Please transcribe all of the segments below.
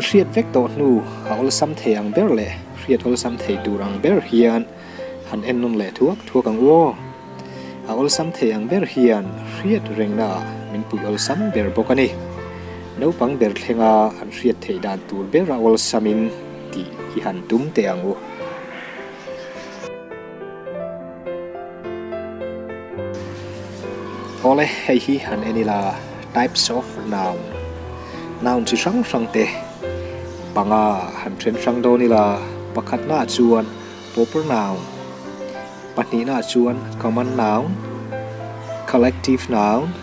hriat vek tawh hnu a awlsam thei ang ber leh hriat awlsam thei tur ang ber hian han en nawn leh thuak thuak ang u aw. A awlsam thei ang ber hian hriat rengna ah min puih awlsam ber bawk a ni. Naupang ber thlenga an hriat theih dan tur ber a awlsamin tih i han tum teh ang u. Awle, hei hi han en ila types of noun, noun chi hrang hrang te panga han then hrang dawn ila pakhatna ah chuan proper noun, pahnihna ah chuan common noun, collective noun,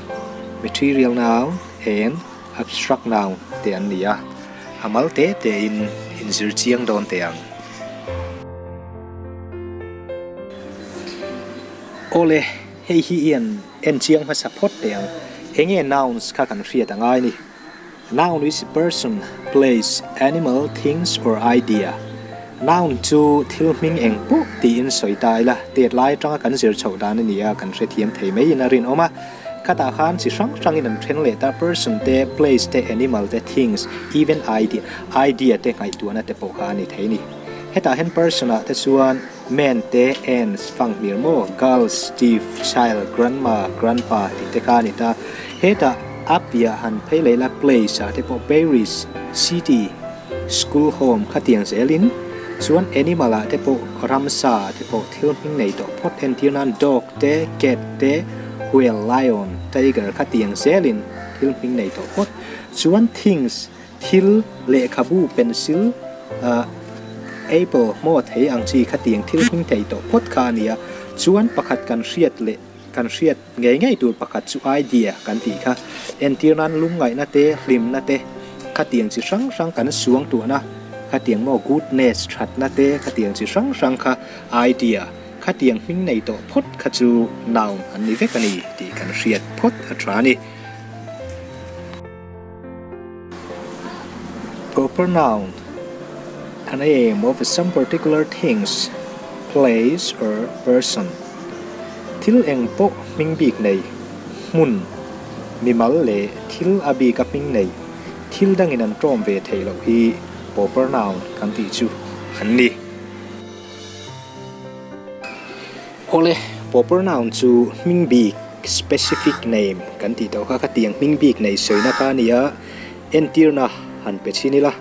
material noun and abstract noun te an ni a, a mal te te in inzir chiang dawn teh ang. Awle, hei hi i an en chiang hmasa phawt teh ang. Enge nouns kha kan hriat a ngai ni. Noun is a person, place, animal, things or idea. Noun chu thil hming eng pawh tiin sawi ta ila, tet lai atanga kan zir chhoh dan a ni a, kan hrethiam thei maiin a rinawm a. Khatah khan chi hrang hrangin an then leh ta, person te, place te, animal te, things, even idea, idea te ngaihtuahna te pawh kha a ni thei a ni. Hetah hian person ah te chuan man te, ants, fanghmir maw, girls, Steve, child, grandma, grandpa tih te kha a ni ta. Hetah a piah han phei leh la place ah te pawh Paris, city, school, home khatiang zelin chuan animal ah te pawh ramsa ah te pawh thil hming nei tawh phawt entir nan dog te, cat te, whale, lion, tiger khatiang zelin thil hming nei tawh phawt chuan things Thil, lehkhabu, pencil, ah, apple hmaw thei ang chi khatiang thil hming thei tawh phawt kha a nia. Chuan pakhat kan hriat leh kan hriat ngei ngei tur pakhat chu idea kan tih kha. Entir nan lungngaihna te, hlimna te, khatiang chi hrang hrang kan suang tuahna, khatiang maw goodness, thatna te, khatiang chi hrang hrang kha idea, khatiang hming nei tawh phawt kha chu noun an ni vek a ni tih kan hriat phawt a tha a ni. Proper noun, A name of some particular things, place or person. Thil eng pawh hming bik nei, hmun, mimal leh thil a bika hming nei, thil dangin an tawm ve theih loh hi proper noun kan tih chu an ni. Awle, proper noun chu hming bik, specific name, kan tih tawh kha khatiang hming bik nei sawina kha a ni a, entirna han pe chhin ila.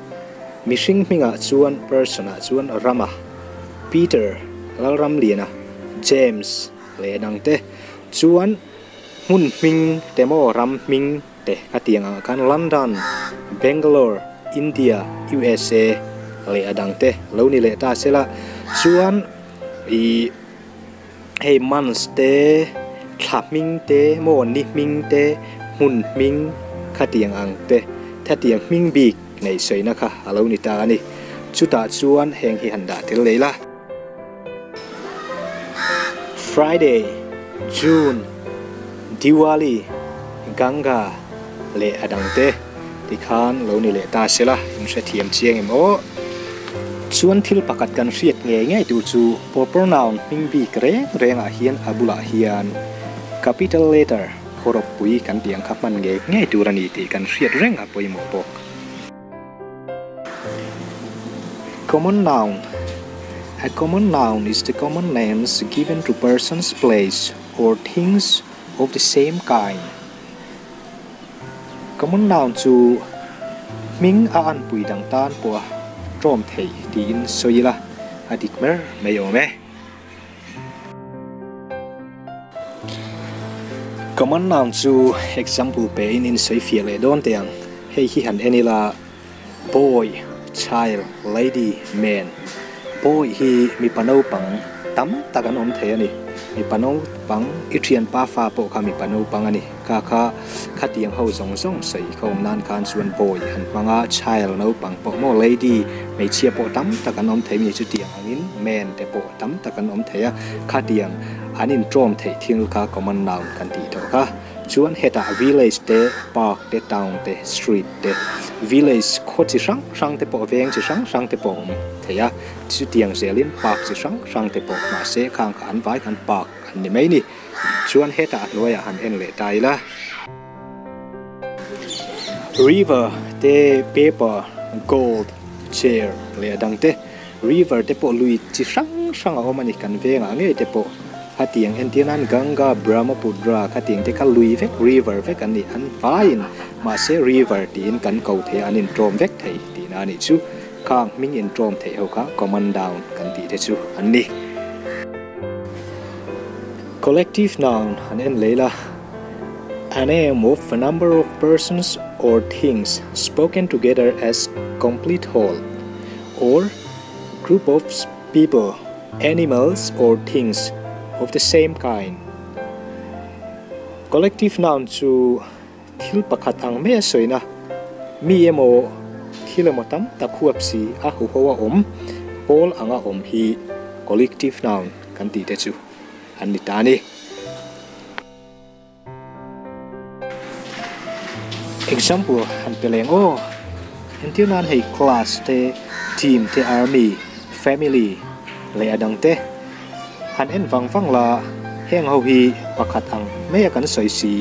Mihring hmingah chuan person ah chuan Rama, Peter, Lalramliana, James leh dangte chuan hmun hming te maw ram hming te khatiang ang ah khan London, Bangalore, India, USA leh a dangte lo ni leh ta sela chuan Ih hei months te thla hming te maw ni hming te hmun hming khatiang ang te khatiang hming bik neih sawina kha a lo ni ta a ni. Chutah chuan heng hi han dah tel leh ila. Friday, June, Diwali, Ganga leh a dang te tikhan lo ni leh ta se la, in hrethiam chiang em aw. Chuan thil pakhat kan hriat ngei ngei tur chu proper noun hming bik reng rengah hian a bulah hian capital letter khawrawp pui kan tih ang kha hman ngei ngei tur a ni tih kan hriat reng a pawimawh bawk. Common noun A common noun is the common names given to persons, place or things of the same kind. Common noun chu hming a anpui dang tan pawha tawm thei tiin sawi ila a dik mer mai awm e. Common noun chu example pe in in sawi fiah leh dawn teh ang. Hei hi han en ila boy, child, lady, man. Boy hi mipa naupang tam tak an awm thei a ni. Mipa naupang i thianpa fa pawh kha mipa naupang a ni. Kha kha khatiang ho zawng zawng sawi kha awm nan khan chuan boy an hmang a, child naupang pawh maw lady hmeichhia pawh tam tak an awm thei mi chutiang angin man te pawh tam tak an awm thei a, khatiang an intawm theih thil kha common noun kan tih tawh kha. Chuan hetah village te, park te, town te, street te, village khaw chi hrang hrang te pawh veng chi hrang hrang te pawh a awm thei a, chutiang zelin park chi hrang hrang te pawh mahse khang kha an vai khan park an ni mai ni. Chuan hetah a hnuaiah han en leh ta ila. River te, paper, gold, chair leh a dang te. River te pawh lui chi hrang hrang a awm a ni, kan vengah ngei te pawh khatiang entir nan Ganga, Brahmaputra khatiang te kha lui vek, river vek an ni, an vaiin mahse river tiin kan ko thei a, an inṭawm vek thei tihna a nih chu. Khang hming inṭawm theih ho kha common noun kan tih te chu an ni. Collective noun han en leh ila, A name of a number of persons or things spoken together as complete whole or group of people, animals or things of the same kind. Collective noun chu thil pakhat ang mai a sawina, mi emaw thil emaw tam tak huap si a huho a awm, pawl anga awm hi collective noun kan tih te chu an ni ta a ni. Example han pe leng aw. Entir nan hei class te, team te, army, family leh a dang te han en vang vang la, heng ho hi pakhat ang mai a kan sawi si,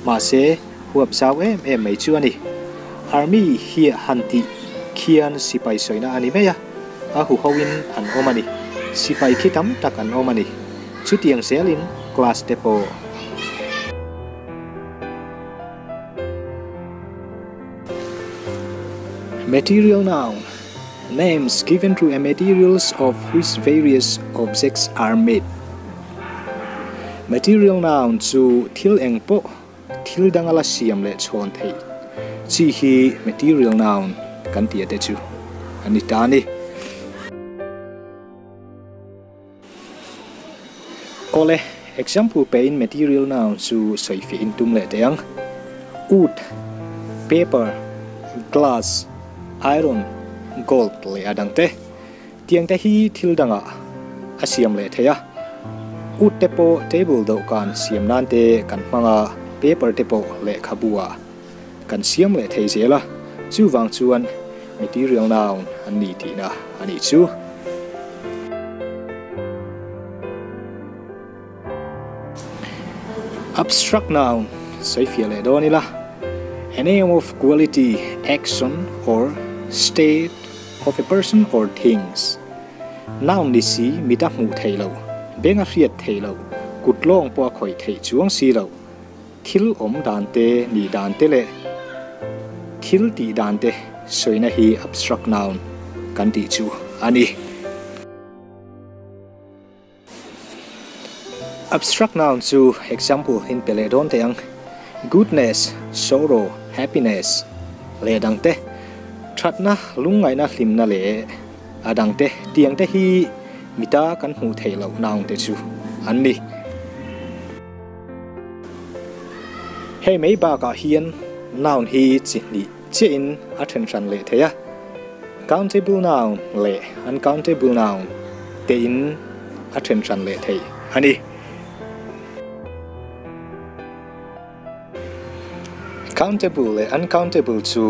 mahse huap zau em em mai chu a ni. Army hi han tih khian sipai sawina a ni mai a, a huho in an awm a ni. Sipai khi tam tak an awm a ni. Chutiang zelin class te pawh. Material noun, Names given to a materials of which various objects are made. Material noun chu thil eng pawh thil danga la siam leh chhawn theih chi hi material noun kan tih te chu a ni ta a ni. Awle, example pein material noun chu sawi fih in tum leh teh ang. Wood, paper, glass, iron, gold leh a dang te. Tiang te hi thil dangah a siam leh thei a. Wood te pawh table dawhkan siam nan te kan hmang a, paper te pawh lehkhabu ah kan siam leh thei zel a, chuvang chuan material noun an ni tihna a nih chu. Abstract noun sawi fiah leh dawn ila, a name of quality, action or state of a person or things. Noun ni si mit a hmuh theih loh, beng a hriat theih loh, kut lawng pawh a khawih theih chuang si loh. Thil awm dan te, nih dan te leh thil tih dan te sawina hi abstract noun kan tih chu a ni. Abstract noun chu example in pe leh dawn teh ang, goodness, sorrow, happiness leh dang te. Thatna, lungngaihna, hlimna leh a dang te tiang te hi mita kan hmuh theih loh noun te chu an ni. Hei mai bakah hian noun hi chi hnih chiahin a then hran leh thei a, countable noun leh uncountable noun tein a then hran leh thei a ni. Countable leh uncountable chu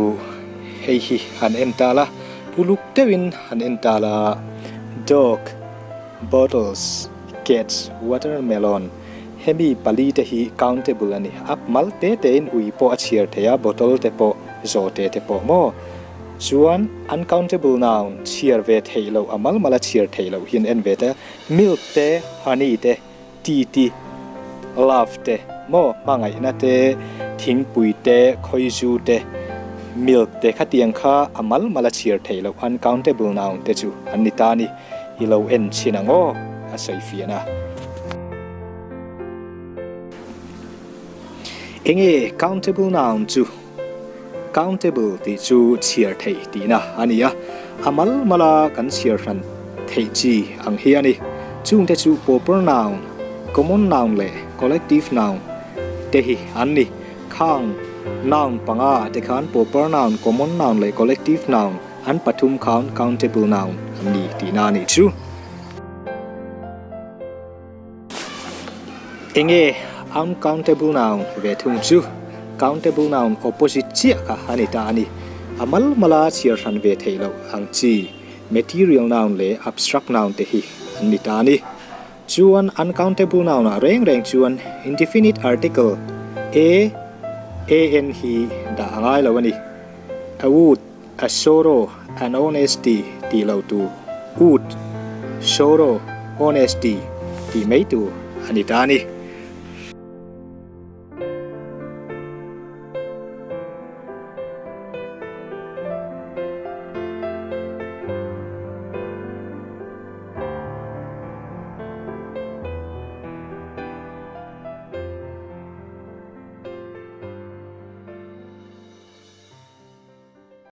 hei hi han en ta la, uluk deuhin han en ta la, dog, bottles, cats, watermelon, Hemi pali te hi countable a ni. A mal te te in ui pawh a chhiar thei a, bottle te pawh, zawhte te pawh maw? Chuan uncountable noun chhiar ve theih loh, a mal mal a chhiar theih loh hian en ve te, milk te, honey te, tea te, love te maw, hmangaihna te, thingpui te, khawizu te, milk te khatiang kha a mal mal a chhiar theih loh uncountable noun te chu an ni ta a ni. I lo en chhin ang aw, a sawi fian a. Enge countable noun chu? Countable tih chu chhiar theih tihna a ni a, a mal mala kan chhiar hran theih chi ang hi a ni. Chungte chu proper noun, common noun leh collective noun te hi an ni. Khang noun panga te khan proper noun, common noun leh collective noun An pathum khan countable noun an ni tihna a nih chu. Enge uncountable noun ve thung chu? Countable noun opposite chiah kha a ni ta a ni. A mal mala chhiar hran ve theih loh ang chi material noun leh abstract noun te hi an ni ta a ni. Chuan uncountable noun ah reng reng chuan indefinite article a, an hi dah a ngai lo a ni. A wood. A sorrow, an honesty tih loh tur, would, sorrow, honesty tih mai tur a ni ta a ni.